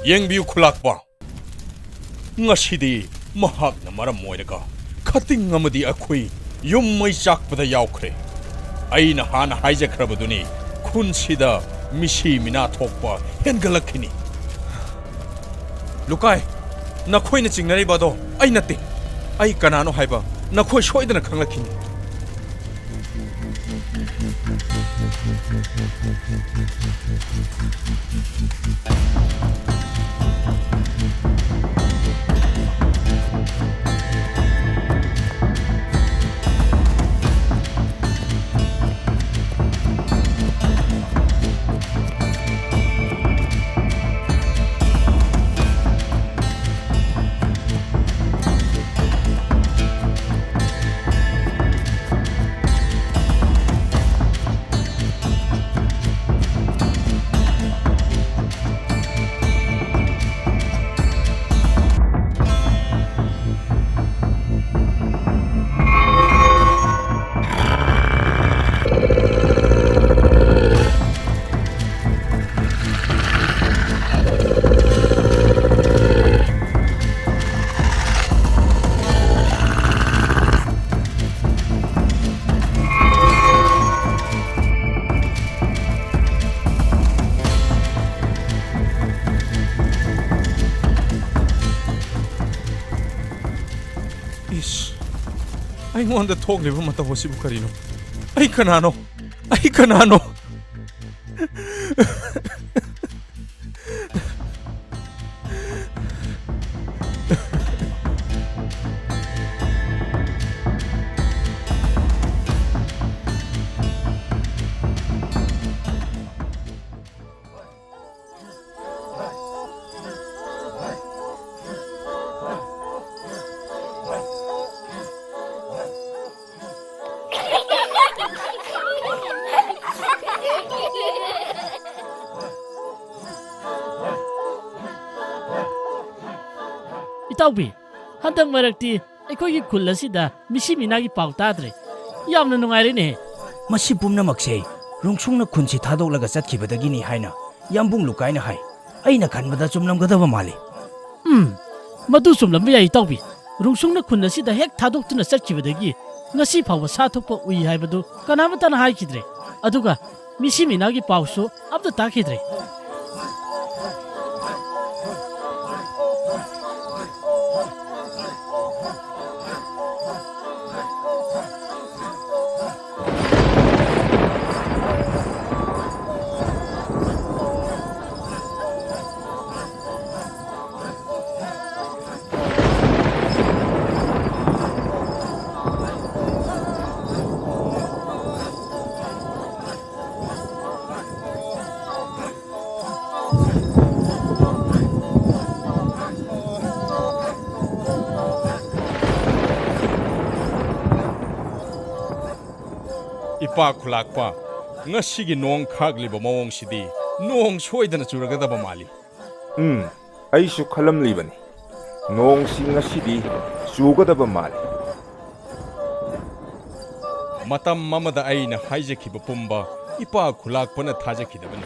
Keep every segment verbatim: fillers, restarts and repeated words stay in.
ꯌꯦꯡꯕꯤꯌꯨ, ꯈꯨꯂꯥꯛꯄ꯫ ꯉꯁꯤꯗꯤ ꯃꯍꯥꯛꯅ ꯃꯔꯝ ꯑꯣꯏꯔꯒ ꯈꯇꯤꯡ ꯑꯃꯗꯤ ꯑꯩꯈꯣꯏ ꯌꯨꯝ ꯃꯩ ꯆꯥꯛꯄꯗ ꯌꯥꯎꯈ꯭ꯔꯦ꯫ ꯑꯩꯅ ꯍꯥꯟꯅ ꯍꯥꯏꯖꯈ꯭ꯔꯕꯗꯨꯅꯤ, ꯈꯨꯟꯁꯤꯗ ꯃꯤꯁꯤ ꯃꯤꯅꯥ ꯊꯣꯛꯄ ꯍꯦꯟꯒꯠꯂꯛꯈꯤꯅꯤ꯫ ꯂꯨꯀꯥꯏ, ꯅꯈꯣꯏꯅ ꯆꯤꯡꯅꯔꯤꯕ ꯑꯗꯣ ꯑꯩ ꯅꯠꯇꯦ꯫ ꯑꯩ ꯀꯅꯥꯅꯣ ꯍꯥꯏꯕ ꯅꯈꯣꯏ ꯁꯣꯏꯗꯅ ꯈꯪꯂꯛꯈꯤꯅꯤ꯫ ꯏꯁ, ꯑꯩꯉꯣꯟꯗ ꯊꯣꯛꯂꯤꯕ ꯃꯇꯧ ꯑꯁꯤꯕꯨ ꯀꯔꯤꯅꯣ? ꯑꯩ ꯀꯅꯥꯅꯣ? ꯑꯩ ꯀꯅꯥꯅꯣ? ꯏꯇꯥꯎꯕꯤ, ꯍꯟꯗꯛ ꯃꯔꯛꯇꯤ ꯑꯩꯈꯣꯏꯒꯤ ꯈꯨꯜ ꯑꯁꯤꯗ ꯃꯤꯁꯤ ꯃꯤꯅꯥꯒꯤ ꯄꯥꯎ ꯇꯥꯗ꯭ꯔꯦ꯫ ꯌꯥꯝꯅ ꯅꯨꯡꯉꯥꯏꯔꯦꯅꯦ꯫ ꯃꯁꯤ ꯄꯨꯝꯅꯃꯛꯁꯦ ꯔꯨꯡꯁꯨꯡꯅ ꯈꯨꯟꯁꯤ ꯊꯥꯗꯣꯛꯂꯒ ꯆꯠꯈꯤꯕꯗꯒꯤꯅꯤ ꯍꯥꯏꯅ ꯌꯥꯝꯕꯨꯡ ꯂꯨꯀꯥꯏꯅ ꯍꯥꯏ꯫ ꯑꯩꯅ ꯈꯟꯕꯗ ꯆꯨꯝꯂꯝꯒꯗꯕ ꯃꯥꯜꯂꯤ꯫ ꯎꯝ, ꯃꯗꯨ ꯆꯨꯝꯂꯝꯕ ꯌꯥꯏ, ꯏꯇꯥꯎꯕꯤ꯫ ꯔꯨꯡꯁꯨꯡꯅ ꯈꯨꯟ ꯑꯁꯤꯗ ꯍꯦꯛ ꯊꯥꯗꯣꯛꯇꯨꯅ ꯆꯠꯈꯤꯕꯗꯒꯤ ꯉꯁꯤ ꯐꯥꯎꯕ ꯁꯥ ꯊꯣꯛꯄ ꯎꯏ ꯍꯥꯏꯕꯗꯨ ꯀꯅꯥꯃꯠꯇꯅ ꯍꯥꯏꯈꯤꯗ꯭ꯔꯦ꯫ ꯑꯗꯨꯒ ꯃꯤꯁꯤ ꯃꯤꯅꯥꯒꯤ ꯄꯥꯎꯁꯨ ꯑꯝꯇ ꯇꯥꯈꯤꯗ꯭ꯔꯦ꯫ ꯏꯄꯥ ꯈꯨꯂꯥꯛꯄ, ꯉꯁꯤꯒꯤ ꯅꯣꯡ ꯈꯥꯛꯂꯤꯕ ꯃꯑꯣꯡꯁꯤꯗꯤ ꯅꯣꯡ ꯁꯣꯏꯗꯅ ꯆꯨꯔꯒꯗꯕ ꯃꯥꯜꯂꯤ꯫ ꯎꯝ, ꯑꯩꯁꯨ ꯈꯜꯂꯝꯂꯤꯕꯅꯤ꯫ ꯅꯣꯡꯁꯤ ꯉꯁꯤꯗꯤ ꯆꯨꯒꯗꯕ ꯃꯥꯜꯂꯤ꯫ ꯃꯇꯝ ꯑꯃꯗ ꯑꯩꯅ ꯍꯥꯏꯖꯈꯤꯕ ꯄꯨꯝꯕ ꯏꯄꯥ ꯈꯨꯂꯥꯛꯄꯅ ꯊꯥꯖꯈꯤꯗꯕꯅꯤ꯫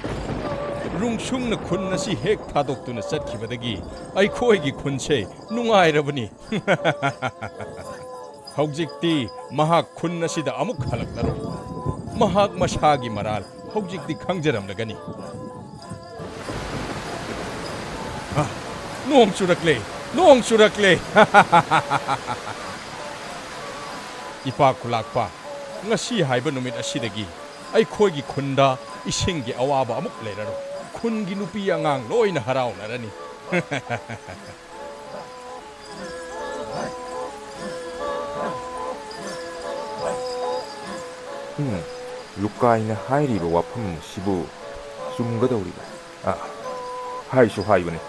ꯔꯨꯡꯁꯨꯡꯅ ꯈꯨꯟ ꯑꯁꯤ ꯍꯦꯛ ꯊꯥꯗꯣꯛꯇꯨꯅ ꯆꯠꯈꯤꯕꯗꯒꯤ ꯑꯩꯈꯣꯏꯒꯤ ꯈꯨꯟꯁꯦ ꯅꯨꯡꯉꯥꯏꯔꯕꯅꯤ꯫ ꯍꯧꯖꯤꯛꯇꯤ ꯃꯍꯥꯛ ꯈꯨꯟ ꯑꯁꯤꯗ ꯑꯃꯨꯛ ꯍꯜꯂꯛꯂꯔꯣꯏ꯫ ꯃꯍꯥꯛ ꯃꯁꯥꯒꯤ ꯃꯔꯥꯜ ꯍꯧꯖꯤꯛꯇꯤ ꯈꯪꯖꯔꯝꯂꯒꯅꯤ꯫ ꯑ, ꯅꯣꯡ ꯆꯨꯔꯛꯂꯦ! ꯅꯣꯡ ꯆꯨꯔꯛꯂꯦ! ꯏꯄꯥ ꯈꯨꯂꯥꯛꯄ, ꯉꯁꯤ ꯍꯥꯏꯕ ꯅꯨꯃꯤꯠ ꯑꯁꯤꯗꯒꯤ ꯑꯩꯈꯣꯏꯒꯤ ꯈꯨꯟꯗ ꯏꯁꯤꯡꯒꯤ ꯑꯋꯥꯕ ꯑꯃꯨꯛ ꯂꯩꯔꯔꯣꯏ꯫ ꯈꯨꯟꯒꯤ ꯅꯨꯄꯤ ꯑꯉꯥꯡ ꯂꯣꯏꯅ ꯍꯔꯥꯎꯅꯔꯅꯤ꯫ ꯎꯝ, ꯂꯨꯀꯥꯏꯅ ꯍꯥꯏꯔꯤꯕ ꯋꯥꯐꯝ ꯑꯁꯤꯕꯨ ꯆꯨꯝꯒꯗꯧꯔꯤꯕ꯭ꯔꯥ? ꯑ, ꯍꯥꯏꯁꯨ ꯍꯥꯏꯕꯅꯤ,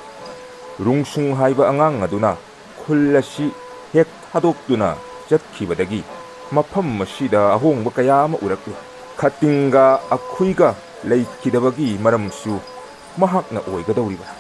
ꯔꯨꯡꯁꯨꯡ ꯍꯥꯏꯕ ꯑꯉꯥꯡ ꯑꯗꯨꯅ ꯈꯨꯜ ꯑꯁꯤ ꯍꯦꯛ ꯊꯥꯗꯣꯛꯇꯨꯅ ꯆꯠꯈꯤꯕꯗꯒꯤ ꯃꯐꯝ ꯑꯁꯤꯗ ꯑꯍꯣꯡꯕ ꯀꯌꯥ ꯑꯃ ꯎꯔꯛꯂꯦ꯫ ꯈꯇꯤꯡꯒ ꯑꯈꯨꯏꯒ ꯂꯩꯈꯤꯗꯕꯒꯤ ꯃꯔꯝꯁꯨ ꯃꯍꯥꯛꯅ ꯑꯣꯏꯒꯗꯧꯔꯤꯕ꯭ꯔꯥ?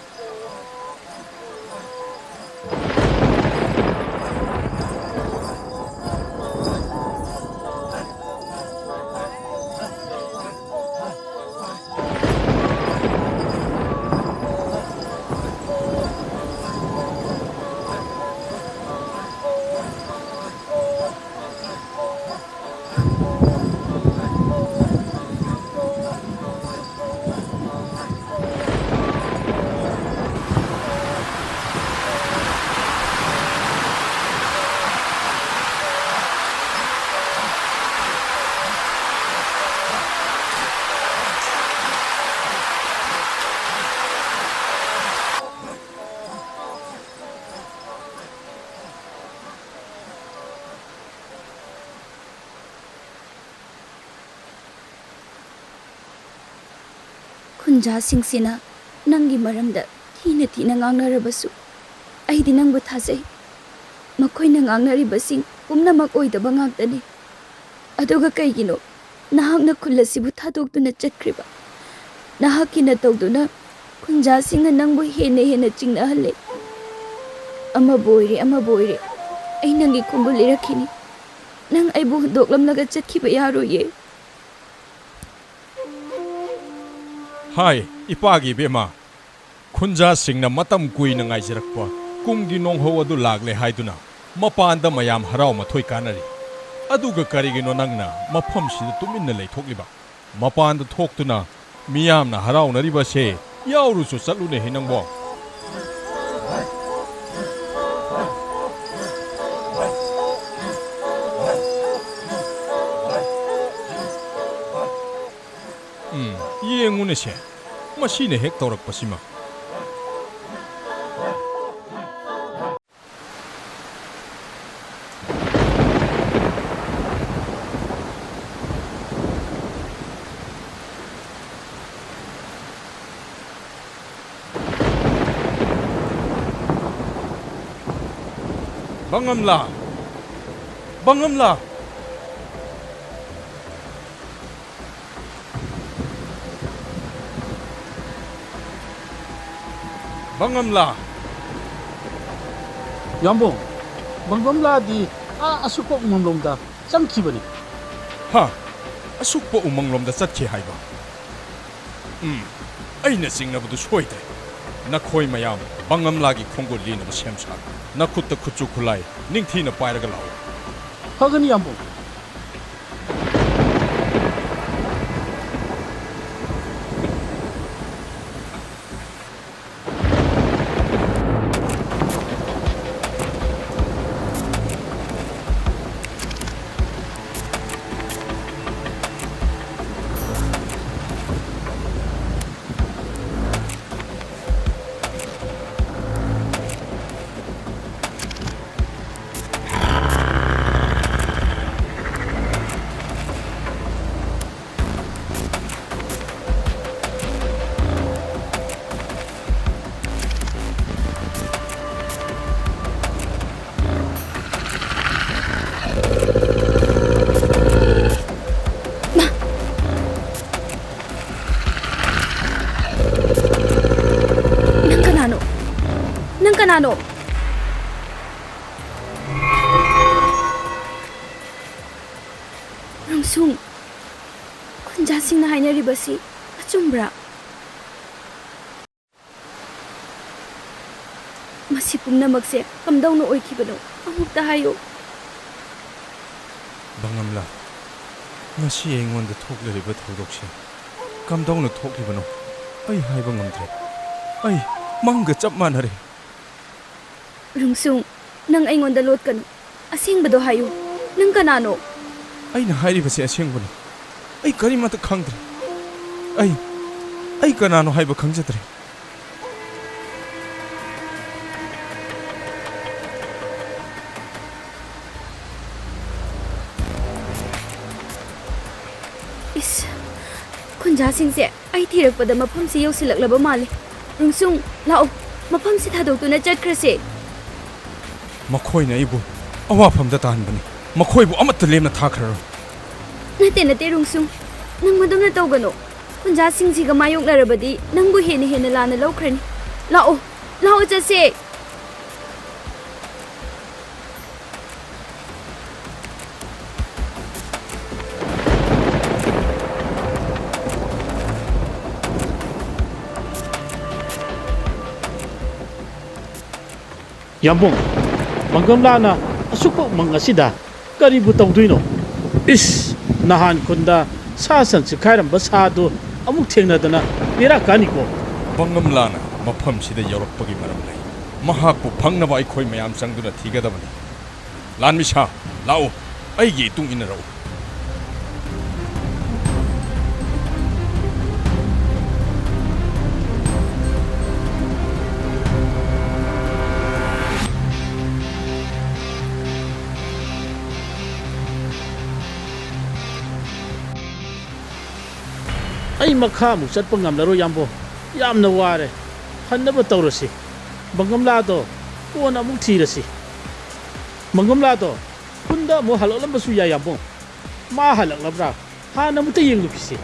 ꯈꯨꯟꯖꯥꯁꯤꯡꯁꯤꯅ ꯅꯪꯒꯤ ꯃꯔꯝꯗ ꯊꯤꯅ ꯊꯤꯅ ꯉꯥꯡꯅꯔꯕꯁꯨ, ꯑꯩꯗꯤ ꯅꯪꯕꯨ ꯊꯥꯖꯩ꯫ ꯃꯈꯣꯏꯅ ꯉꯥꯡꯅꯔꯤꯕꯁꯤꯡ ꯄꯨꯝꯅꯃꯛ ꯑꯣꯏꯗꯕ ꯉꯥꯛꯇꯅꯤ꯫ ꯑꯗꯨꯒ ꯀꯩꯒꯤꯅꯣ ꯅꯍꯥꯛꯅ ꯈꯨꯜ ꯑꯁꯤꯕꯨ ꯊꯥꯗꯣꯛꯇꯨꯅ ꯆꯠꯈ꯭ꯔꯤꯕ? ꯅꯍꯥꯛꯀꯤ ꯅꯇꯧꯗꯨꯅ ꯈꯨꯟꯖꯥꯁꯤꯡꯅ ꯅꯪꯕꯨ ꯍꯦꯟꯅ ꯍꯦꯟꯅ ꯆꯤꯡꯅꯍꯜꯂꯦ꯫ ꯑꯃꯕꯨ ꯑꯣꯏꯔꯦ, ꯑꯃꯕꯨ ꯑꯣꯏꯔꯦ, ꯑꯩ ꯅꯪꯒꯤ ꯈꯣꯡꯒꯨꯜ ꯂꯤꯔꯛꯈꯤꯅꯤ꯫ ꯅꯪ ꯑꯩꯕꯨ ꯍꯨꯟꯗꯣꯛꯂꯝꯂꯒ ꯆꯠꯈꯤꯕ ꯌꯥꯔꯣꯏꯌꯦ꯫ ꯍꯥꯏ, ꯏꯄꯥꯒꯤ ꯏꯕꯦꯝꯃ, ꯈꯨꯟꯖꯥꯁꯤꯡꯅ ꯃꯇꯝ ꯀꯨꯏꯅ ꯉꯥꯏꯖꯔꯛꯄ ꯀꯨꯝꯒꯤ ꯅꯣꯡꯍꯧ ꯑꯗꯨ ꯂꯥꯛꯂꯦ ꯍꯥꯏꯗꯨꯅ ꯃꯄꯥꯟꯗ ꯃꯌꯥꯝ ꯍꯔꯥꯎ ꯃꯊꯣꯏ ꯀꯥꯟꯅꯔꯤ꯫ ꯑꯗꯨꯒ ꯀꯔꯤꯒꯤꯅꯣ ꯅꯪꯅ ꯃꯐꯝꯁꯤꯗ ꯇꯨꯃꯤꯟꯅ ꯂꯩꯊꯣꯛꯂꯤꯕ? ꯃꯄꯥꯟꯗ ꯊꯣꯛꯇꯨꯅ ꯃꯤꯌꯥꯝꯅ ꯍꯔꯥꯎꯅꯔꯤꯕꯁꯦ ꯌꯥꯎꯔꯨꯆꯣ ꯆꯠꯂꯨꯅꯦꯍꯦ ꯅꯪꯕꯣ꯫ ꯎꯝ, ꯌꯦꯡꯉꯨꯅꯦ ꯁꯦ, ꯃꯁꯤꯅ ꯍꯦꯛ ꯇꯧꯔꯛꯄꯁꯤꯃ꯫ ꯕꯪꯒꯝꯂꯥ! ꯕꯪꯒꯝꯂꯥ! ꯕꯪꯒꯝꯂꯥ! ꯌꯥꯝꯕꯨꯡ, ꯕꯪꯒꯝꯂꯥꯗꯤ ꯑꯥ ꯑꯁꯨꯛꯄ ꯎꯃꯪꯂꯣꯝꯗ ꯆꯪꯈꯤꯕꯅꯤ꯫ ꯍꯥ? ꯑꯁꯨꯛꯄ ꯎꯃꯪꯂꯣꯝꯗ ꯆꯠꯈꯤ ꯍꯥꯏꯕ? ꯎꯝ, ꯑꯩꯅ ꯆꯤꯡꯅꯕꯗꯨ ꯁꯣꯏꯗ꯭ꯔꯦ꯫ ꯅꯈꯣꯏ ꯃꯌꯥꯝ ꯕꯪꯒꯝꯂꯥꯒꯤ ꯈꯣꯡꯒꯨꯜ ꯂꯤꯅꯕ ꯁꯦꯝ ꯁꯥꯔꯣ꯫ ꯅꯈꯨꯠꯇ ꯈꯨꯠꯁꯨ ꯈꯨꯠꯂꯥꯏ ꯅꯤꯡꯊꯤꯅ ꯄꯥꯏꯔꯒ ꯂꯥꯛꯎ꯫ ꯐꯒꯅꯤ, ꯌꯥꯝꯕꯨꯡ꯫ ꯀꯅꯥꯅꯣ? ꯔꯨꯡꯁꯨꯡ, ꯈꯨꯟꯖꯥꯁꯤꯡꯅ ꯍꯥꯏꯅꯔꯤꯕꯁꯤ ꯑꯆꯨꯝꯕ꯭ꯔꯥ? ꯃꯁꯤ ꯄꯨꯝꯅꯃꯛꯁꯦ ꯀꯝꯗꯧꯅ ꯑꯣꯏꯈꯤꯕꯅꯣ? ꯑꯃꯨꯛꯇ ꯍꯥꯏꯌꯨ꯫ ꯕꯪꯒꯝꯂꯥ, ꯉꯁꯤ ꯑꯩꯉꯣꯟꯗ ꯊꯣꯛꯂꯤꯕ ꯊꯧꯗꯣꯛꯁꯦ ꯀꯝꯗꯧꯅ ꯊꯣꯛꯂꯤꯕꯅꯣ ꯑꯩ ꯍꯥꯏꯕ ꯉꯝꯗ꯭ꯔꯦ꯫ ꯑꯩ ꯃꯪꯒ ꯆꯞ ꯃꯥꯟꯅꯔꯦ꯫ ꯔꯨꯡꯁꯨꯡ, ꯅꯪ ꯑꯩꯉꯣꯟꯗ ꯂꯣꯠꯀꯅꯨ꯫ ꯑꯁꯦꯡꯕꯗꯣ ꯍꯥꯏꯌꯨ꯫ ꯅꯪ ꯀꯅꯥꯅꯣ? ꯑꯩꯅ ꯍꯥꯏꯔꯤꯕꯁꯤ ꯑꯁꯦꯡꯕꯅꯤ꯫ ꯑꯩ ꯀꯔꯤꯃꯠꯇ ꯈꯪꯗ꯭ꯔꯦ꯫ ꯑꯩ, ꯑꯩ ꯀꯅꯥꯅꯣ ꯍꯥꯏꯕ ꯈꯪꯖꯗ꯭ꯔꯦ꯫ ꯏꯁ, ꯈꯨꯟꯖꯥꯁꯤꯡꯁꯦ ꯑꯩ ꯊꯤꯔꯛꯄꯗ ꯃꯐꯝꯁꯤ ꯌꯧꯁꯤꯜꯂꯛꯂꯕ ꯃꯥꯜꯂꯦ꯫ ꯔꯨꯡꯁꯨꯡ, ꯂꯥꯛꯑꯣ, ꯃꯐꯝꯁꯤ ꯊꯥꯗꯣꯛꯇꯨꯅ ꯆꯠꯈ꯭ꯔꯁꯦ꯫ ꯃꯈꯣꯏꯅ ꯑꯩꯕꯨ ꯑꯋꯥꯐꯝꯗ ꯇꯥꯍꯟꯕꯅꯤ꯫ ꯃꯈꯣꯏꯕꯨ ꯑꯃꯠꯇ ꯂꯦꯝꯅ ꯊꯥꯈ꯭ꯔꯔꯣꯏ꯫ ꯅꯠꯇꯦ, ꯅꯠꯇꯦ, ꯔꯨꯡꯁꯨꯡ, ꯅꯪ ꯃꯗꯨꯝꯅ ꯇꯧꯒꯅꯨ꯫ ꯈꯨꯟꯖꯥꯁꯤꯡꯁꯤꯒ ꯃꯥꯌꯣꯛꯅꯔꯕꯗꯤ ꯅꯪꯕꯨ ꯍꯦꯟꯅ ꯍꯦꯟꯅ ꯂꯥꯟꯅ ꯂꯧꯈ꯭ꯔꯅꯤ꯫ ꯂꯥꯛꯑꯣ, ꯂꯥꯛꯑꯣ, ꯆꯠꯁꯦ꯫ ꯌꯥꯝꯕꯨꯡ, ꯃꯪꯒꯝꯂꯥꯅ ꯑꯁꯨꯛ ꯃꯪ ꯑꯁꯤꯗ ꯀꯔꯤꯕꯨ ꯇꯧꯗꯣꯏꯅꯣ? ꯏꯁ, ꯅꯍꯥꯟ ꯈꯨꯟꯗ ꯁꯥ ꯁꯟ ꯆꯤꯛꯈꯥꯏꯔꯝꯕ ꯁꯥꯗꯨ ꯑꯃꯨꯛ ꯊꯦꯡꯅꯗꯅ ꯕꯦꯔꯥ ꯀꯥꯅꯤꯀꯣ꯫ ꯃꯪꯒꯝꯂꯥꯅ ꯃꯐꯝꯁꯤꯗ ꯌꯧꯔꯛꯄꯒꯤ ꯃꯔꯝ ꯂꯩ꯫ ꯃꯍꯥꯛꯄꯨ ꯐꯪꯅꯕ ꯑꯩꯈꯣꯏ ꯃꯌꯥꯝ ꯆꯪꯗꯨꯅ ꯊꯤꯒꯗꯕꯅꯤ꯫ ꯂꯥꯟꯃꯤꯁꯥ, ꯂꯥꯛꯎ, ꯑꯩꯒꯤ ꯏꯇꯨꯡ ꯏꯟꯅꯔꯛꯎ꯫ ꯑꯩ ꯃꯈꯥ ꯑꯃꯨꯛ ꯆꯠꯄ ꯉꯝꯂꯔꯣꯏ, ꯌꯥꯝꯕꯣ꯫ ꯌꯥꯝꯅ ꯋꯥꯔꯦ꯫ ꯍꯟꯅꯕ ꯇꯧꯔꯁꯤ꯫ ꯃꯪꯒꯝꯂꯥꯗꯣ ꯀꯣꯟꯅ ꯑꯃꯨꯛ ꯊꯤꯔꯁꯤ꯫ ꯃꯪꯒꯝꯂꯥꯗꯣ ꯈꯨꯟꯗ ꯑꯃꯨꯛ ꯍꯜꯂꯛꯂꯝꯕꯁꯨ ꯌꯥꯏ, ꯌꯥꯝꯕꯣ꯫ ꯃꯥ ꯍꯜꯂꯛꯂꯕ꯭ꯔꯥ? ꯍꯥꯟꯅ ꯑꯃꯨꯛꯇ ꯌꯦꯡꯂꯨꯈꯤꯁꯤ꯫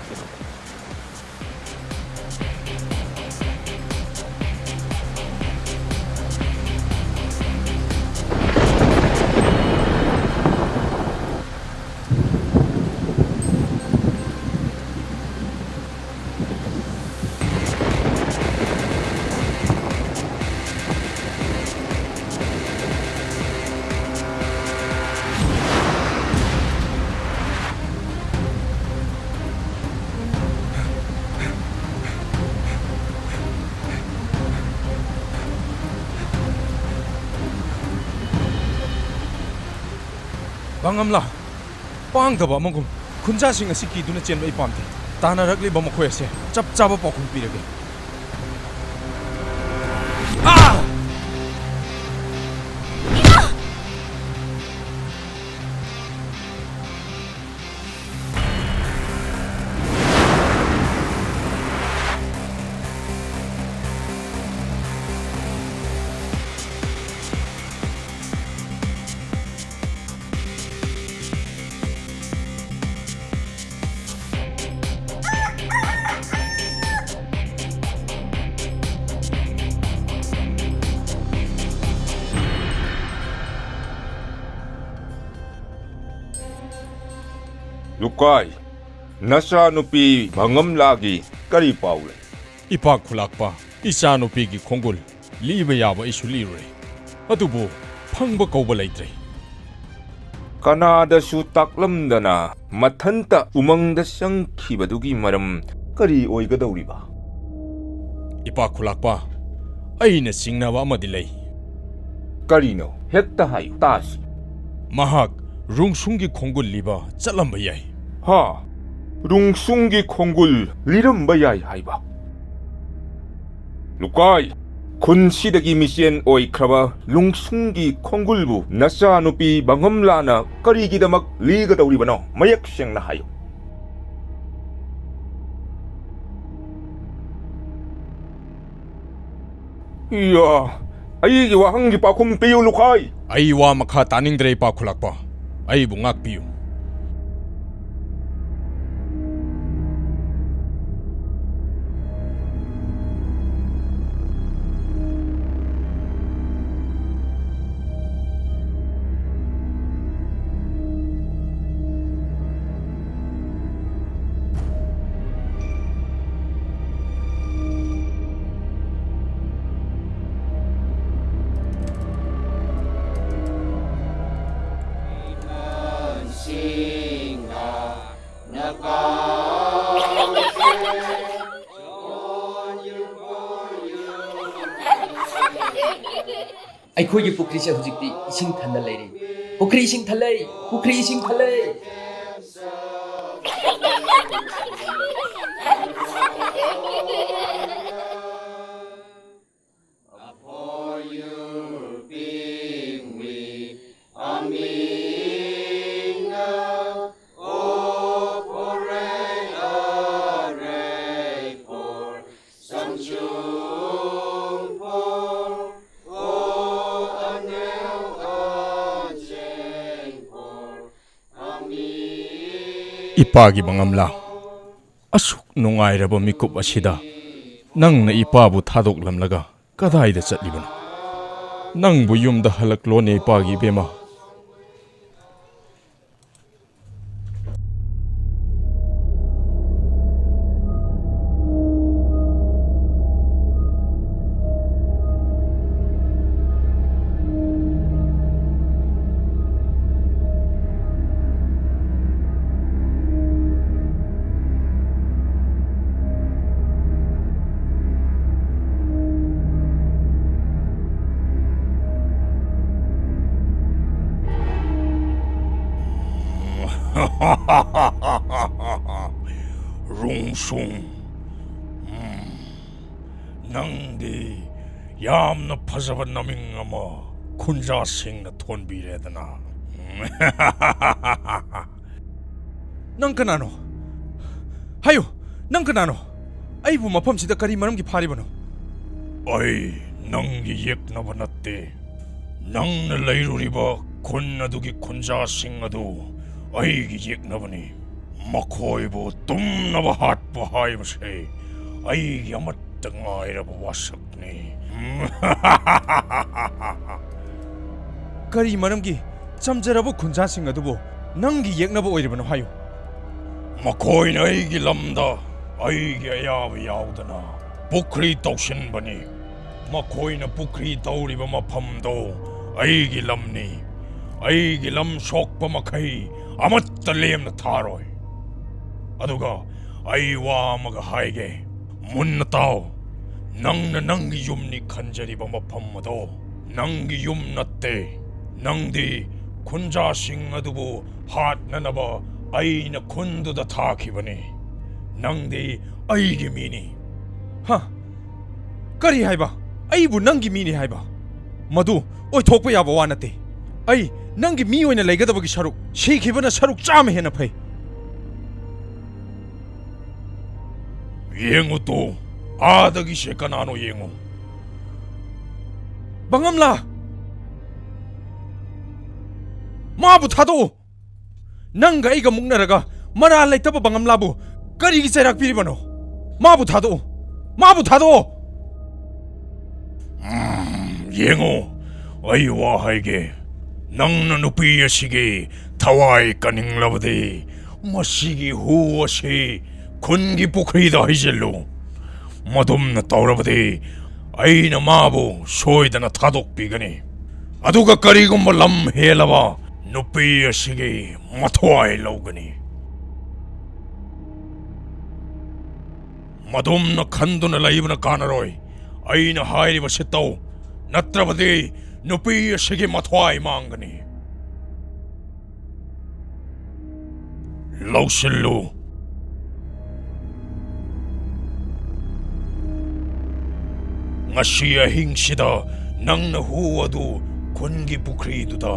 ꯄꯥꯡꯒꯝꯂꯥ? ꯄꯥꯡꯗꯕ ꯑꯃꯒꯨꯝ꯫ ꯈꯨꯟꯖꯥꯁꯤꯡ ꯑꯁꯤ ꯀꯤꯗꯨꯅ ꯆꯦꯟꯕ ꯑꯩ ꯄꯥꯝꯗꯦ꯫ ꯇꯥꯟꯅꯔꯛꯂꯤꯕ ꯃꯈꯣꯏ ꯑꯁꯦ ꯆꯞ ꯆꯥꯕ ꯄꯥꯎꯈꯨꯝ ꯄꯤꯔꯒꯦ꯫ ꯑꯥ! ꯂꯨꯀꯥꯏ, ꯅꯆꯥꯅꯨꯄꯤ ꯃꯉꯝꯂꯥꯒꯤ ꯀꯔꯤ ꯄꯥꯎ ꯂꯩ? ꯏꯄꯥ ꯈꯨꯂꯥꯛꯄ, ꯏꯆꯥꯅꯨꯄꯤꯒꯤ ꯈꯣꯡꯒꯨꯜ ꯂꯤꯕ ꯌꯥꯕ ꯑꯩꯁꯨ ꯂꯤꯔꯨꯔꯦ, ꯑꯗꯨꯕꯨ ꯐꯪꯕ ꯀꯧꯕ ꯂꯩꯇ꯭ꯔꯦ꯫ ꯀꯅꯥꯗꯁꯨ ꯇꯥꯛꯂꯝꯗꯅ ꯃꯊꯟꯇ ꯎꯃꯪꯗ ꯆꯪꯈꯤꯕꯗꯨꯒꯤ ꯃꯔꯝ ꯀꯔꯤ ꯑꯣꯏꯒꯗꯧꯔꯤꯕ? ꯏꯄꯥ ꯈꯨꯂꯥꯛꯄ, ꯑꯩꯅ ꯆꯤꯡꯅꯕ ꯑꯃꯗꯤ ꯂꯩ꯫ ꯀꯔꯤꯅꯣ? ꯍꯦꯛꯇ ꯍꯥꯏꯌꯨ, ꯇꯥꯁꯤ꯫ ꯃꯍꯥꯛ ꯔꯨꯡꯁꯨꯡꯒꯤ ꯈꯣꯡꯒꯨꯜ ꯂꯤꯕ ꯆꯠꯂꯝꯕ ꯌꯥꯏ꯫ ꯍꯥ? ꯔꯨꯡꯁꯨꯡꯒꯤ ꯈꯣꯡꯒꯨꯜ ꯂꯤꯔꯝꯕ ꯌꯥꯏ ꯍꯥꯏꯕ? ꯂꯨꯀꯥꯏ, ꯈꯨꯟꯁꯤꯗꯒꯤ ꯃꯤꯆꯦꯟ ꯑꯣꯏꯈ꯭ꯔꯕ ꯂꯨꯡꯁꯨꯡꯒꯤ ꯈꯣꯡꯒꯨꯜꯕꯨ ꯅꯆꯥꯅꯨꯄꯤ ꯃꯉꯝꯂꯥꯅ ꯀꯔꯤꯒꯤꯗꯃꯛ ꯂꯤꯒꯗꯧꯔꯤꯕꯅꯣ? ꯃꯌꯦꯛ ꯁꯦꯡꯅ ꯍꯥꯏꯌꯨ꯫ ꯏꯌꯥ, ꯑꯩꯒꯤ ꯋꯥꯍꯪꯒꯤ ꯄꯥꯎꯈꯨꯝ ꯄꯤꯌꯨ, ꯂꯨꯈꯥꯏ꯫ ꯑꯩ ꯋꯥ ꯃꯈꯥ ꯇꯥꯅꯤꯡꯗ꯭ꯔꯦ, ꯏꯄꯥ ꯈꯨꯂꯥꯛꯄ꯫ ꯑꯩꯕꯨ ꯉꯥꯛꯄꯤꯌꯨ꯫ ꯑꯩꯈꯣꯏꯒꯤ ꯄꯨꯈ꯭ꯔꯤꯁꯦ ꯍꯧꯖꯤꯛꯇꯤ ꯏꯁꯤꯡ ꯊꯟꯅ ꯂꯩꯔꯦ꯫ ꯄꯨꯈ꯭ꯔꯤ ꯏꯁꯤꯡ ꯊꯜꯂꯦ꯫ ꯄꯨꯈ꯭ꯔꯤ ꯏꯁꯤꯡ ꯊꯜꯂꯦ꯫ ꯏꯄꯥꯒꯤ ꯃꯉꯝꯂꯥ? ꯑꯁꯨꯛ ꯅꯨꯡꯉꯥꯏꯔꯕ ꯃꯤꯀꯨꯞ ꯑꯁꯤꯗ ꯅꯪꯅ ꯏꯄꯥꯕꯨ ꯊꯥꯗꯣꯛꯂꯝꯂꯒ ꯀꯗꯥꯏꯗ ꯆꯠꯂꯤꯕꯅꯣ? ꯅꯪꯕꯨ ꯌꯨꯝꯗ ꯍꯜꯂꯛꯂꯣꯅꯦ, ꯏꯄꯥꯒꯤ ꯏꯕꯦꯝꯃ꯫ ꯔꯨꯡꯁꯨꯡ, ꯎꯝ, ꯅꯪꯗꯤ ꯌꯥꯝꯅ ꯐꯖꯕ ꯅꯃꯤꯡ ꯑꯃ ꯈꯨꯟꯖꯥꯁꯤꯡꯅ ꯊꯣꯟꯕꯤꯔꯦꯗꯅ꯫ ꯅꯪ ꯀꯅꯥꯅꯣ? ꯍꯥꯏꯌꯨ, ꯅꯪ ꯀꯅꯥꯅꯣ? ꯑꯩꯕꯨ ꯃꯐꯝꯁꯤꯗ ꯀꯔꯤ ꯃꯔꯝꯒꯤ ꯐꯥꯔꯤꯕꯅꯣ? ꯑꯩ ꯅꯪꯒꯤ ꯌꯦꯛꯅꯕ ꯅꯠꯇꯦ꯫ ꯅꯪꯅ ꯂꯩꯔꯨꯔꯤꯕ ꯈꯨꯟ ꯑꯗꯨꯒꯤ ꯈꯨꯟꯖꯥꯁꯤꯡ ꯑꯗꯨ ꯑꯩꯒꯤ ꯌꯦꯛꯅꯕꯅꯤ꯫ ꯃꯈꯣꯏꯕꯨ ꯇꯨꯝꯅꯕ ꯍꯥꯠꯄ ꯍꯥꯏꯕꯁꯦ ꯑꯩꯒꯤ ꯑꯃꯠꯇ ꯉꯥꯏꯔꯕ ꯋꯥꯁꯛꯅꯤ꯫ ꯀꯔꯤ ꯃꯔꯝꯒꯤ ꯆꯝꯖꯔꯕ ꯈꯨꯟꯖꯥꯁꯤꯡ ꯑꯗꯨꯕꯨ ꯅꯪꯒꯤ ꯌꯦꯛꯅꯕ ꯑꯣꯏꯔꯤꯕꯅꯣ ꯍꯥꯏꯌꯨ? ꯃꯈꯣꯏꯅ ꯑꯩꯒꯤ ꯂꯝꯗ ꯑꯩꯒꯤ ꯑꯌꯥꯕ ꯌꯥꯎꯗꯅ ꯄꯨꯈ꯭ꯔꯤ ꯇꯧꯁꯤꯟꯕꯅꯤ꯫ ꯃꯈꯣꯏꯅ ꯄꯨꯈ꯭ꯔꯤ ꯇꯧꯔꯤꯕ ꯃꯐꯝꯗꯣ ꯑꯩꯒꯤ ꯂꯝꯅꯤ꯫ ꯑꯩꯒꯤ ꯂꯝ ꯁꯣꯛꯄ ꯃꯈꯩ ꯑꯃꯠꯇ ꯂꯦꯝꯅ ꯊꯥꯔꯣꯏ꯫ ꯑꯗꯨꯒ ꯑꯩ ꯋꯥ ꯑꯃꯒ ꯍꯥꯏꯒꯦ, ꯃꯨꯟꯅ ꯇꯥꯎ꯫ ꯅꯪꯅ ꯅꯪꯒꯤ ꯌꯨꯝꯅꯤ ꯈꯟꯖꯔꯤꯕ ꯃꯐꯝ ꯑꯗꯣ ꯅꯪꯒꯤ ꯌꯨꯝ ꯅꯠꯇꯦ꯫ ꯅꯪꯗꯤ ꯈꯨꯟꯖꯥꯁꯤꯡ ꯑꯗꯨꯕꯨ ꯍꯥꯠꯅꯅꯕ ꯑꯩꯅ ꯈꯨꯟꯗꯨꯗ ꯊꯥꯈꯤꯕꯅꯤ꯫ ꯅꯪꯗꯤ ꯑꯩꯒꯤ ꯃꯤꯅꯤ꯫ ꯍꯥ? ꯀꯔꯤ ꯍꯥꯏꯕ? ꯑꯩꯕꯨ ꯅꯪꯒꯤ ꯃꯤꯅꯤ ꯍꯥꯏꯕ? ꯃꯗꯨ ꯑꯣꯏꯊꯣꯛꯄ ꯌꯥꯕ ꯋꯥ ꯅꯠꯇꯦ꯫ ꯑꯩ ꯅꯪꯒꯤ ꯃꯤ ꯑꯣꯏꯅ ꯂꯩꯒꯗꯕꯒꯤ ꯁꯔꯨꯛ, ꯁꯤꯈꯤꯕꯅ ꯁꯔꯨꯛ ꯆꯥꯝꯃ ꯍꯦꯟꯅ ꯐꯩ꯫ ꯌꯦꯡꯉꯨ ꯇꯣ, ꯑꯥꯗꯒꯤꯁꯦ ꯀꯅꯥꯅꯣ ꯌꯦꯡꯉꯨ꯫ ꯕꯉꯝꯂꯥ! ꯃꯥꯕꯨ ꯊꯥꯗꯣꯛꯎ! ꯅꯪꯒ ꯑꯩꯒ ꯃꯨꯛꯅꯔꯒ ꯃꯔꯥꯜ ꯂꯩꯇꯕ ꯕꯉꯝꯂꯥꯕꯨ ꯀꯔꯤꯒꯤ ꯆꯩꯔꯥꯛ ꯄꯤꯔꯤꯕꯅꯣ? ꯃꯥꯕꯨ ꯊꯥꯗꯣꯛꯎ! ꯃꯥꯕꯨ ꯊꯥꯗꯣꯛꯑꯣ! ꯎꯝ, ꯌꯦꯡꯉꯨ, ꯑꯩ ꯋꯥ ꯍꯥꯏꯒꯦ꯫ ꯅꯪꯅ ꯅꯨꯄꯤ ꯑꯁꯤꯒꯤ ꯊꯋꯥꯏ ꯀꯟꯅꯤꯡꯂꯕꯗꯤ, ꯃꯁꯤꯒꯤ ꯍꯨ ꯑꯁꯤ ꯈꯨꯟꯒꯤ ꯄꯨꯈ꯭ꯔꯤꯗ ꯍꯩꯖꯤꯜꯂꯨ꯫ ꯃꯗꯨꯝꯅ ꯇꯧꯔꯕꯗꯤ, ꯑꯩꯅ ꯃꯥꯕꯨ ꯁꯣꯏꯗꯅ ꯊꯥꯗꯣꯛꯄꯤꯒꯅꯤ꯫ ꯑꯗꯨꯒ ꯀꯔꯤꯒꯨꯝꯕ ꯂꯝ ꯍꯦꯜꯂꯕ, ꯅꯨꯄꯤ ꯑꯁꯤꯒꯤ ꯃꯊ꯭ꯋꯥꯏ ꯂꯧꯒꯅꯤ꯫ ꯃꯗꯨꯝꯅ ꯈꯟꯗꯨꯅ ꯂꯩꯕꯅ ꯀꯥꯟꯅꯔꯣꯏ꯫ ꯑꯩꯅ ꯍꯥꯏꯔꯤꯕꯁꯤ ꯇꯧ, ꯅꯠꯇ꯭ꯔꯕꯗꯤ ꯅꯨꯄꯤ ꯑꯁꯤꯒꯤ ꯃꯊ꯭ꯋꯥꯏ ꯃꯥꯡꯒꯅꯤ꯫ ꯂꯧꯁꯤꯜꯂꯨ꯫ ꯉꯁꯤ ꯑꯍꯤꯡꯁꯤꯗ ꯅꯪꯅ ꯍꯨ ꯑꯗꯨ ꯈꯨꯟꯒꯤ ꯄꯨꯈ꯭ꯔꯤꯗꯨꯗ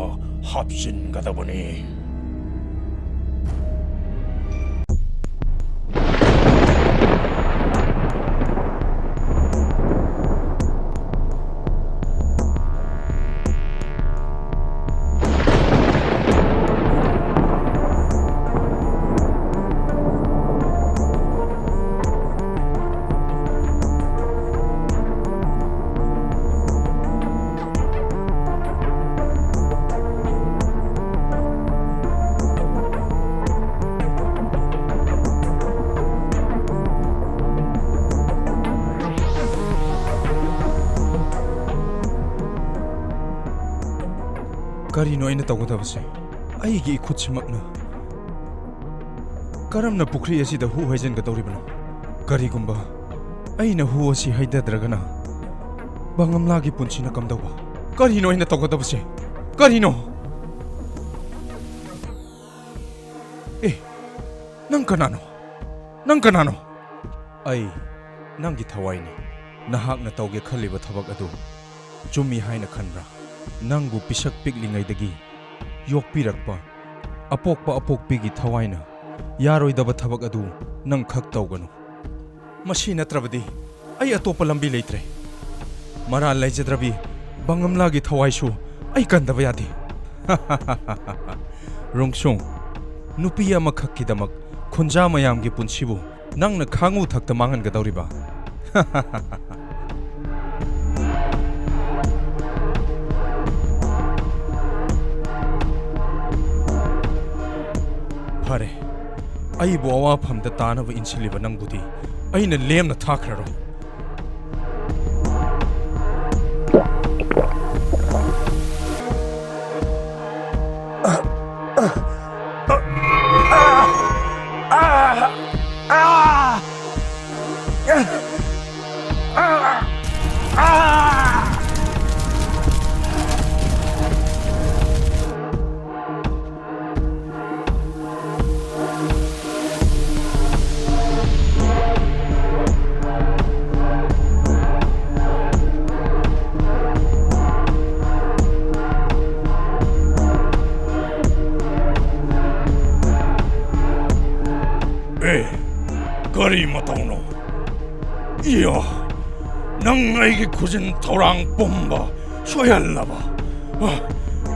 ꯍꯥꯞꯆꯤꯟꯒꯗꯕꯅꯤ꯫ ꯀꯔꯤꯅꯣ ꯑꯩꯅ ꯇꯧꯒꯗꯕꯁꯦ? ꯑꯩꯒꯤ ꯏꯈꯨꯠꯁꯤꯃꯛꯅ ꯀꯔꯝꯅ ꯄꯨꯈ꯭ꯔꯤ ꯑꯁꯤꯗ ꯍꯨ ꯍꯩꯖꯤꯟꯒꯗꯧꯔꯤꯕꯅꯣ? ꯀꯔꯤꯒꯨꯝꯕ ꯑꯩꯅ ꯍꯨ ꯑꯁꯤ ꯍꯩꯊꯗ꯭ꯔꯒꯅ ꯕꯪꯒꯝꯂꯥꯒꯤ ꯄꯨꯟꯁꯤꯅ ꯀꯝꯗꯧꯕ? ꯀꯔꯤꯅꯣ ꯑꯩꯅ ꯇꯧꯒꯗꯕꯁꯦ? ꯀꯔꯤꯅꯣ? ꯅꯪ ꯀꯅꯥꯅꯣ? ꯅꯪ ꯀꯅꯥꯅꯣ? ꯑꯩ ꯅꯪꯒꯤ ꯊꯋꯥꯏꯅꯤ꯫ ꯅꯍꯥꯛꯅ ꯇꯧꯒꯦ ꯈꯜꯂꯤꯕ ꯊꯕꯛ ꯑꯗꯨ ꯆꯨꯝꯃꯤ ꯍꯥꯏꯅ ꯈꯟꯕ꯭ꯔꯥ? ꯅꯪꯕꯨ ꯄꯤꯁꯛ ꯄꯤꯛꯂꯤꯉꯩꯗꯒꯤ ꯌꯣꯛꯄꯤꯔꯛꯄ ꯑꯄꯣꯛꯄ ꯑꯄꯣꯛꯄꯤꯒꯤ ꯊꯋꯥꯏꯅ ꯌꯥꯔꯣꯏꯗꯕ ꯊꯕꯛ ꯑꯗꯨ ꯅꯪ ꯈꯛ ꯇꯧꯒꯅꯨ꯫ ꯃꯁꯤ ꯅꯠꯇ꯭ꯔꯕꯗꯤ ꯑꯩ ꯑꯇꯣꯞꯄ ꯂꯝꯕꯤ ꯂꯩꯇ꯭ꯔꯦ꯫ ꯃꯔꯥꯜ ꯂꯩꯖꯗ꯭ꯔꯕꯤ ꯕꯪꯒꯝꯂꯥꯒꯤ ꯊꯋꯥꯏꯁꯨ ꯑꯩ ꯀꯟꯗꯕ ꯌꯥꯗꯦ꯫ ꯔꯣꯡꯁꯨꯡ, ꯅꯨꯄꯤ ꯑꯃꯈꯛꯀꯤꯗꯃꯛ ꯈꯨꯟꯖꯥ ꯃꯌꯥꯝꯒꯤ ꯄꯨꯟꯁꯤꯕꯨ ꯅꯪꯅ ꯈꯥꯉꯨ ꯊꯛꯇ ꯃꯥꯡꯍꯟꯒꯗꯧꯔꯤꯕ? ꯐꯔꯦ, ꯑꯩꯕꯨ ꯑꯋꯥꯐꯝꯗ ꯇꯥꯅꯕ ꯏꯟꯁꯤꯜꯂꯤꯕ ꯅꯪꯕꯨꯗꯤ ꯑꯩꯅ ꯂꯦꯝꯅ ꯊꯥꯈ꯭ꯔꯔꯣꯏ꯫ ꯑꯦ, ꯀꯔꯤ ꯃꯇꯧꯅꯣ? ꯏꯌꯥ! ꯅꯪ ꯑꯩꯒꯤ ꯈꯨꯖꯤꯟ ꯊꯧꯔꯥꯡ ꯄꯨꯝꯕ ꯁꯣꯏꯍꯜꯂꯕ꯫ ꯑ,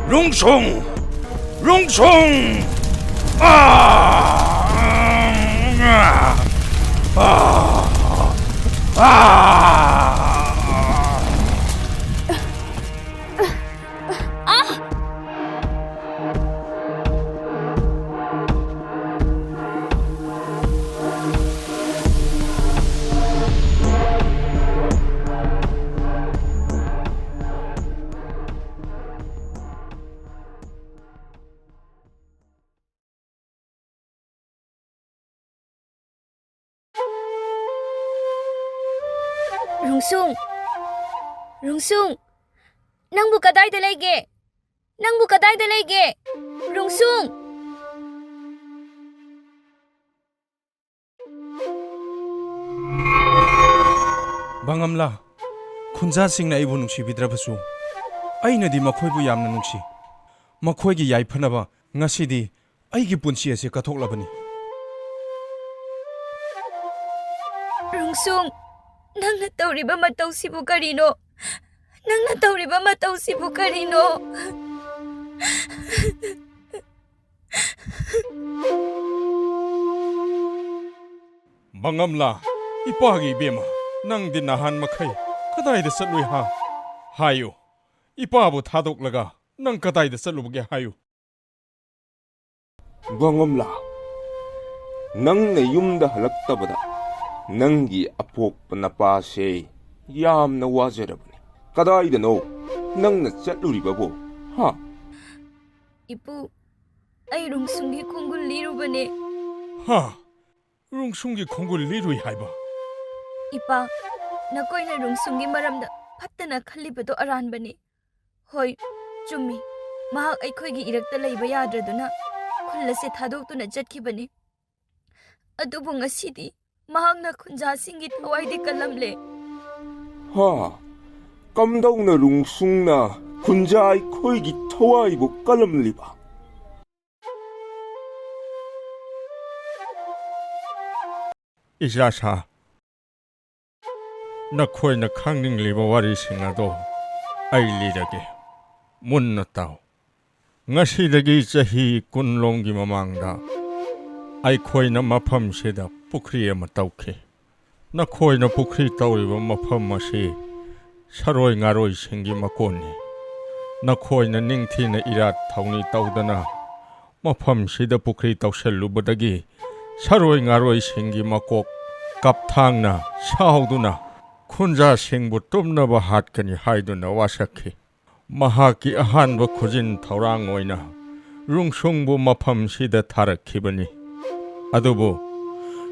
ꯔꯣꯡꯁꯣꯡ! ꯔꯣꯡꯁꯣꯡ! ꯑ! ꯑ! ꯑ! ꯔꯣꯡꯁꯨꯡ! ꯔꯣꯡꯁꯨꯡ! ꯅꯪꯕꯨ ꯀꯗꯥꯏꯗ ꯂꯩꯒꯦ? ꯅꯪꯕꯨ ꯀꯗꯥꯏꯗ ꯂꯩꯒꯦ? ꯔꯣꯡꯁꯨꯡ! ꯕꯉꯝꯂꯥ, ꯈꯨꯟꯖꯥꯁꯤꯡꯅ ꯑꯩꯕꯨ ꯅꯨꯡꯁꯤꯕꯤꯗ꯭ꯔꯕꯁꯨ, ꯑꯩꯅꯗꯤ ꯃꯈꯣꯏꯕꯨ ꯌꯥꯝꯅ ꯅꯨꯡꯁꯤ꯫ ꯃꯈꯣꯏꯒꯤ ꯌꯥꯏꯐꯅꯕ ꯉꯁꯤꯗꯤ ꯑꯩꯒꯤ ꯄꯨꯟꯁꯤ ꯑꯁꯤ ꯀꯠꯊꯣꯛꯂꯕꯅꯤ꯫ ꯔꯨꯡꯁꯨꯡ, ꯅꯪꯅ ꯇꯧꯔꯤꯕ ꯃꯇꯧꯁꯤꯕꯨ ꯀꯔꯤꯅꯣ? ꯅꯪꯅ ꯇꯧꯔꯤꯕ ꯃꯇꯧꯁꯤꯕꯨ ꯀꯔꯤꯅꯣ? ꯕꯉꯝꯂꯥ, ꯏꯄꯥꯒꯤ ꯏꯕꯦꯝꯃ, ꯅꯪꯗꯤ ꯅꯍꯥꯟ ꯃꯈꯩ ꯀꯗꯥꯏꯗ ꯆꯠꯂꯨꯏ ꯍꯥ? ꯍꯥꯏꯌꯨ, ꯏꯄꯥꯕꯨ ꯊꯥꯗꯣꯛꯂꯒ ꯅꯪ ꯀꯗꯥꯏꯗ ꯆꯠꯂꯨꯕꯒꯦ ꯍꯥꯏꯌꯨ꯫ ꯕꯉꯝꯂꯥ, ꯅꯪꯅ ꯌꯨꯝꯗ ꯍꯜꯂꯛꯇꯕꯗ ꯅꯪꯒꯤ ꯑꯄꯣꯛꯄ ꯅꯄꯥꯁꯦ ꯌꯥꯝꯅ ꯋꯥꯖꯔꯕꯅꯤ꯫ ꯀꯗꯥꯏꯗꯅꯣ ꯅꯪꯅ ꯆꯠꯂꯨꯔꯤꯕꯕꯨ? ꯍꯥ? ꯏꯄꯨ, ꯑꯩ ꯔꯨꯡꯁꯨꯡꯒꯤ ꯈꯣꯡꯒꯨꯜ ꯂꯤꯔꯨꯕꯅꯦ꯫ ꯍꯥ? ꯔꯨꯡꯁꯨꯡꯒꯤ ꯈꯣꯡꯒꯨꯜ ꯂꯤꯔꯨꯏ ꯍꯥꯏꯕ? ꯏꯄꯥ, ꯅꯈꯣꯏꯅ ꯔꯨꯡꯁꯨꯡꯒꯤ ꯃꯔꯝꯗ ꯐꯠꯇꯅ ꯈꯜꯂꯤꯕꯗꯣ ꯑꯔꯥꯟꯕꯅꯤ꯫ ꯍꯣꯏ, ꯆꯨꯝꯃꯤ꯫ ꯃꯍꯥꯛ ꯑꯩꯈꯣꯏꯒꯤ ꯏꯔꯛꯇ ꯂꯩꯕ ꯌꯥꯗ꯭ꯔꯗꯨꯅ ꯈꯨꯜ ꯑꯁꯤ ꯊꯥꯗꯣꯛꯇꯨꯅ ꯆꯠꯈꯤꯕꯅꯤ꯫ ꯑꯗꯨꯕꯨ ꯉꯁꯤꯗꯤ ꯃꯍꯥꯛꯅ ꯈꯨꯟꯖꯥꯁꯤꯡꯒꯤ ꯊꯋꯥꯏꯗꯤ ꯀꯜꯂꯝꯂꯦ꯫ ꯍꯥ? ꯀꯝꯗꯧꯅ ꯔꯨꯡꯁꯨꯡꯅ ꯈꯨꯟꯖꯥ ꯑꯩꯈꯣꯏꯒꯤ ꯊꯋꯥꯏꯕꯨ ꯀꯜꯂꯝꯂꯤꯕ? ꯏꯆꯥꯁꯥ, ꯅꯈꯣꯏꯅ ꯈꯪꯅꯤꯡꯂꯤꯕ ꯋꯥꯔꯤꯁꯤꯡ ꯑꯗꯣ ꯑꯩ ꯂꯤꯔꯒꯦ꯫ ꯃꯨꯟꯅ ꯇꯥꯎ꯫ ꯉꯁꯤꯗꯒꯤ ꯆꯍꯤ ꯀꯨꯟꯂꯣꯝꯒꯤ ꯃꯃꯥꯡꯗ ꯑꯩꯈꯣꯏꯅ ꯃꯐꯝꯁꯤꯗ ꯄꯨꯈ꯭ꯔꯤ ꯑꯃ ꯇꯧꯈꯤ꯫ ꯅꯈꯣꯏꯅ ꯄꯨꯈ꯭ꯔꯤ ꯇꯧꯔꯤꯕ ꯃꯐꯝ ꯑꯁꯤ ꯁꯥꯔꯣꯏ ꯉꯥꯔꯣꯏꯁꯤꯡꯒꯤ ꯃꯀꯣꯟꯅꯤ꯫ ꯅꯈꯣꯏꯅ ꯅꯤꯡꯊꯤꯅ ꯏꯔꯥꯠ ꯊꯧꯅꯤ ꯇꯧꯗꯅ ꯃꯐꯝꯁꯤꯗ ꯄꯨꯈ꯭ꯔꯤ ꯇꯧꯁꯜꯂꯨꯕꯗꯒꯤ ꯁꯥꯔꯣꯏ ꯉꯥꯔꯣꯏꯁꯤꯡꯒꯤ ꯃꯀꯣꯛ ꯀꯞꯊꯥꯡꯅ ꯁꯥꯎꯗꯨꯅ ꯈꯨꯟꯖꯥꯁꯤꯡꯕꯨ ꯇꯨꯝꯅꯕ ꯍꯥꯠꯀꯅꯤ ꯍꯥꯏꯗꯨꯅ ꯋꯥꯁꯛꯈꯤ꯫ ꯃꯍꯥꯛꯀꯤ ꯑꯍꯥꯟꯕ ꯈꯨꯖꯤꯟ ꯊꯧꯔꯥꯡ ꯑꯣꯏꯅ ꯔꯨꯡꯁꯨꯡꯕꯨ ꯃꯐꯝꯁꯤꯗ ꯊꯥꯔꯛꯈꯤꯕꯅꯤ꯫ ꯑꯗꯨꯕꯨ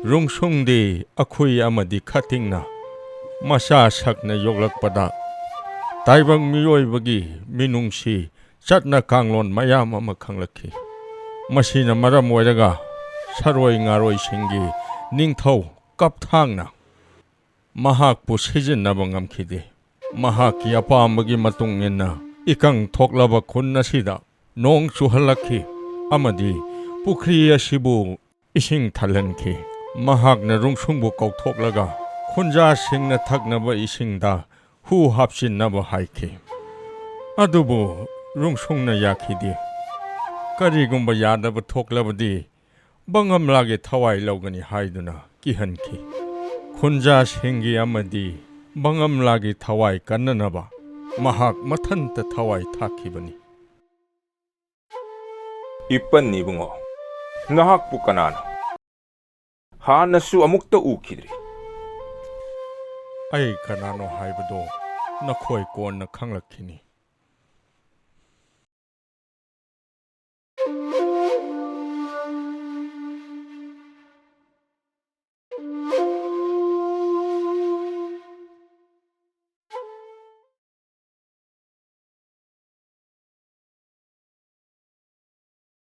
ꯔꯨꯡꯁꯨꯡꯗꯤ ꯑꯈꯨꯏ ꯑꯃꯗꯤ ꯈꯇꯤꯡꯅ ꯃꯆꯥ ꯁꯛꯅ ꯌꯣꯛꯂꯛꯄꯗ ꯇꯥꯏꯕꯪ ꯃꯤꯑꯣꯏꯕꯒꯤ ꯃꯤꯅꯨꯡꯁꯤ ꯆꯠꯅ ꯀꯥꯡꯂꯣꯟ ꯃꯌꯥꯝ ꯑꯃ ꯈꯪꯂꯛꯈꯤ꯫ ꯃꯁꯤꯅ ꯃꯔꯝ ꯑꯣꯏꯔꯒ ꯁꯥꯔꯣꯏ ꯉꯥꯔꯣꯏꯁꯤꯡꯒꯤ ꯅꯤꯡꯊꯧ ꯀꯞꯊꯥꯡꯅ ꯃꯍꯥꯛꯄꯨ ꯁꯤꯖꯤꯟꯅꯕ ꯉꯝꯈꯤꯗꯦ꯫ ꯃꯍꯥꯛꯀꯤ ꯑꯄꯥꯝꯕꯒꯤ ꯃꯇꯨꯡ ꯏꯟꯅ ꯏꯀꯪ ꯊꯣꯛꯂꯕ ꯈꯨꯟ ꯑꯁꯤꯗ ꯅꯣꯡ ꯆꯨꯍꯜꯂꯛꯈꯤ ꯑꯃꯗꯤ ꯄꯨꯈ꯭ꯔꯤ ꯑꯁꯤꯕꯨ ꯏꯁꯤꯡ ꯊꯜꯍꯟꯈꯤ꯫ ꯃꯍꯥꯛꯅ ꯔꯨꯡꯁꯨꯡꯕꯨ ꯀꯧꯊꯣꯛꯂꯒ ꯈꯨꯟꯖꯥꯁꯤꯡꯅ ꯊꯛꯅꯕ ꯏꯁꯤꯡꯗ ꯍꯨ ꯍꯥꯞꯆꯤꯟꯅꯕ ꯍꯥꯏꯈꯤ꯫ ꯑꯗꯨꯕꯨ ꯔꯨꯡꯁꯨꯡꯅ ꯌꯥꯈꯤꯗꯦ꯫ ꯀꯔꯤꯒꯨꯝꯕ ꯌꯥꯗꯕ ꯊꯣꯛꯂꯕꯗꯤ ꯕꯪꯒꯝꯂꯥꯒꯤ ꯊꯋꯥꯏ ꯂꯧꯒꯅꯤ ꯍꯥꯏꯗꯨꯅ ꯀꯤꯍꯟꯈꯤ꯫ ꯈꯨꯟꯖꯥꯁꯤꯡꯒꯤ ꯑꯃꯗꯤ ꯕꯪꯒꯝꯂꯥꯒꯤ ꯊꯋꯥꯏ ꯀꯟꯅꯅꯕ ꯃꯍꯥꯛ ꯃꯊꯟꯇ ꯊꯋꯥꯏ ꯊꯥꯛꯈꯤꯕꯅꯤ꯫ ꯏꯄꯟ ꯏꯕꯨꯡꯉꯣ, ꯅꯍꯥꯛꯄꯨ ꯀꯅꯥꯅꯣ? ꯍꯥꯟꯅꯁꯨ ꯑꯃꯨꯛꯇ ꯎꯈꯤꯗ꯭ꯔꯤ꯫ ꯑꯩ ꯀꯅꯥꯅꯣ ꯍꯥꯏꯕꯗꯣ ꯅꯈꯣꯏ ꯀꯣꯟꯅ ꯈꯪꯂꯛꯈꯤꯅꯤ꯫